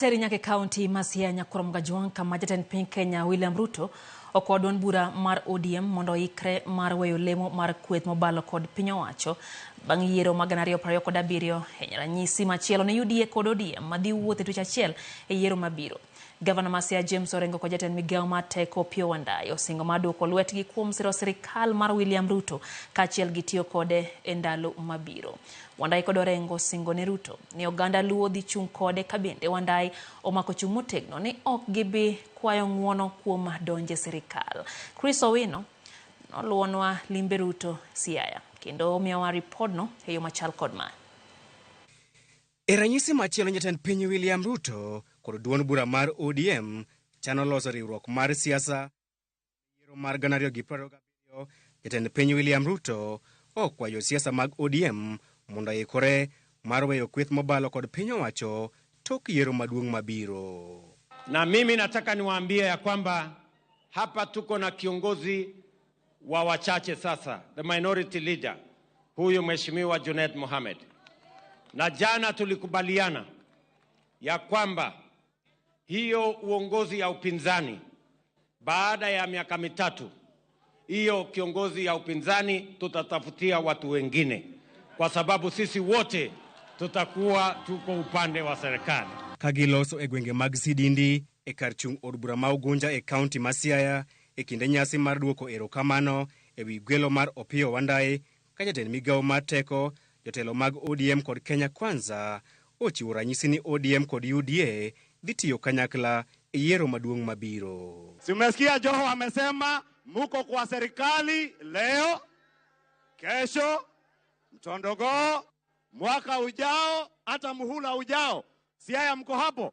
Teri nyaka e kaunti ma Siaya Nyakurom Gajwang' kama jatend piny Kenya William Ruto okwa duond bura mar ODM mondo oikre mar weyo lemo mar kweth mobalo kod piny owacho bang' yiero mag 2027 e ranyisi machielo ne UDA kod ODM madhi wuotho e twech achiel e yiero mabiro. Gavana ma Siaya James Orengo kod jatend migawo mar teko Opiyo Wandayi osingo mar duoko lwetgi kuom siro sirikal mar William Ruto kaachiel gi tiyo kode e ndalo mabiro. Wandayi kod Orengo osingo ne Ruto ni oganda Luo dhi chung' kode ka bende Wandayi omako chung' motegno ni ok gibi kwayo ng'uono kuom donje sirikal. Chris Owino noluwonwa limbe Ruto Siaya kendo omiyowa ripodno e yo machal kod mae. E ranyisi machielo, jatend piny William Ruto kod duond bura mar ODM chano loso riwruok mar siasa yiero mar 2027. Jatend piny William Ruto okwayo siasa mag ODM mondo oikore mar weyo kweth mobalo kod piny owacho tok yiero maduong' mabiro. Na mimi nataka niwaambie ya kwamba hapa tuko na kiongozi wa wachache sasa, the minority leader, huyu Mheshimiwa Junet Mohamed. Na jana tulikubaliana ya kwamba hiyo uongozi ya upinzani baada ya miaka 3, hiyo kiongozi ya upinzani tutatafutia watu wengine, kwa sababu sisi wote tutakuwa tuko upande wa serikali. Ka giloso e gwenge mag Sidindi e kar chung' od bura ma Ugunja e kaunti ma Siaya e kinde nyasi mar duoko erokamano e wi gwelo mar Opiyo Wandayi ka jatend migawo mar teko, jotelo mag ODM kod Kenya Kwanza ochiwo ranyisi ni ODM kod UDA dhi tiyo kanyakla e yiero maduong' mabiro. Si umesikia Joho amesema muko kwa serikali leo, kesho, mtondogoo, mwaka ujao, hata muhula ujao. Siaya mko hapo?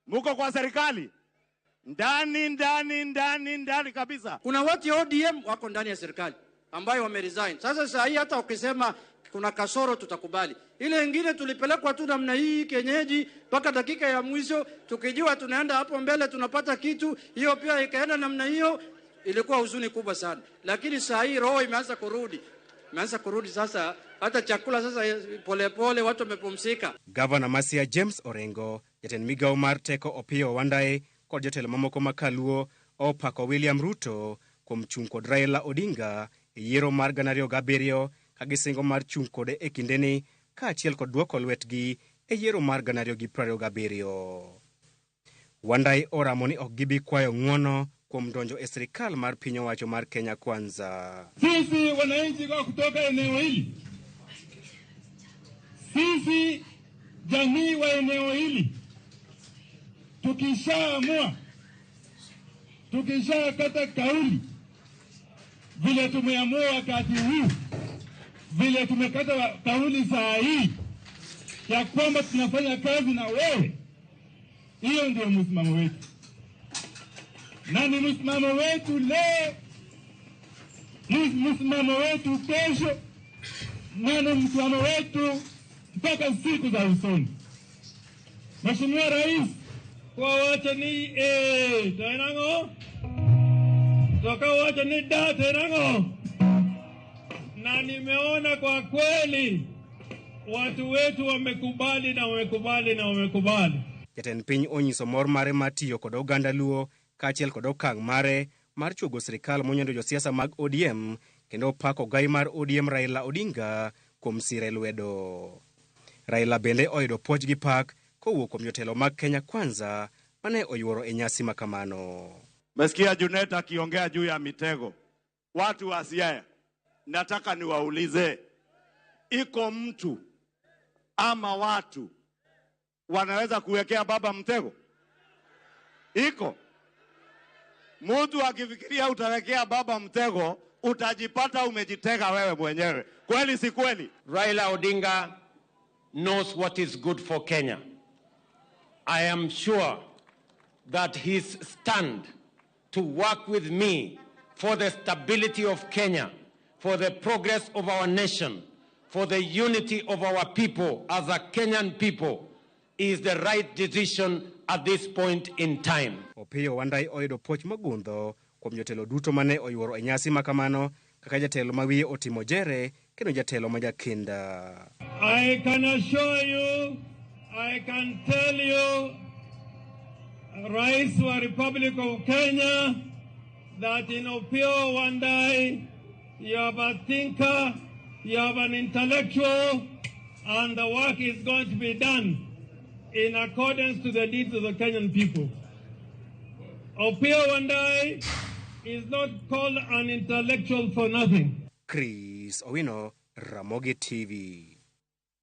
Muko kwa serikali? Ndani, ndani, ndani, ndani kabisa. Kuna watu ya ODM wako ndani ya serikali ambayo wameresign. Sasa saa hii hata ukisema kuna kasoro tutakubali. Ile ingine tulipelekwa tu namna hii kienyeji mpaka dakika ya mwisho, tukijua tunaenda hapo mbele tunapata kitu, hiyo pia ikaenda namna hiyo, ilikuwa huzuni kubwa sana. Lakini saa hii roho imeanza kurudi. Imeanza kurudi sasa, hata chakula sasa polepole pole, watu wamepumzika. Gavana ma Siaya James Orengo, jatend migawo mar teko Opiyo Wandayi kod jotelo mamoko ma Kaluo opako William Ruto kuom chung' kod Raila Odinga e yiero mar 2007 ka gisingo mar chung' kode e kindeni kaachiel kod duoko lwetgi e yiero mar 2027. Wandayi oramo ni ok gibi kwayo ng'uono kuom donjo e sirikal mar piny owacho mar Kenya Kwanza. Sisi wananchi kwa kutoka eneo hili, sisi jamii wa eneo hili, tukishaamua, tukishakata kauli vile tumeamua wakati huu, vile tumekata kauli saa hii ya kwamba tunafanya kazi na wewe, hiyo ndio msimamo wetu, na ni msimamo wetu leo, ni msimamo wetu kesho, na ni msimamo wetu mpaka siku za usoni. Mheshimiwa Rais, kwa wacho ni tenango toka wacho ni da tenango, na nimeona kwa kweli watu wetu wamekubali na wamekubali na wamekubali. Jatend piny onyiso mor mare mar tiyo kod oganda Luo kaachiel kod okang' mare mar chuogo sirikal monyondo josiasa mag ODM kendo opako gai mar ODM Raila Odinga kuom sire lwedo. Raila bende oyudo puoch gi pak kowuok kuom jotelo mag Kenya Kwanza mane oyuoro e nyasi makamano. Mesikia Junet akiongea juu ya mitego. Watu wa Siaya, nataka niwaulize, iko mtu ama watu wanaweza kuwekea baba mtego? Iko mtu akifikiria utawekea baba mtego, utajipata umejitega wewe mwenyewe. Kweli si kweli? Raila Odinga knows what is good for Kenya. I am sure that his stand to work with me for the stability of Kenya, for the progress of our nation, for the unity of our people as a Kenyan people is the right decision at this point in time. Opiyo Wandayi oyudo puoch mogundho kuom jotelo duto mane oyuoro e nyasi makamano kaka jatelo ma wiye otimo jere kendo jatelo ma jakinda. I can assure you, I can tell you Rais wa Republic of Kenya that in Opiyo Wandayi you have a thinker, you have an intellectual, and the work is going to be done in accordance to the needs of the Kenyan people. Opiyo Wandayi is not called an intellectual for nothing. Chris Owino, Ramogi TV.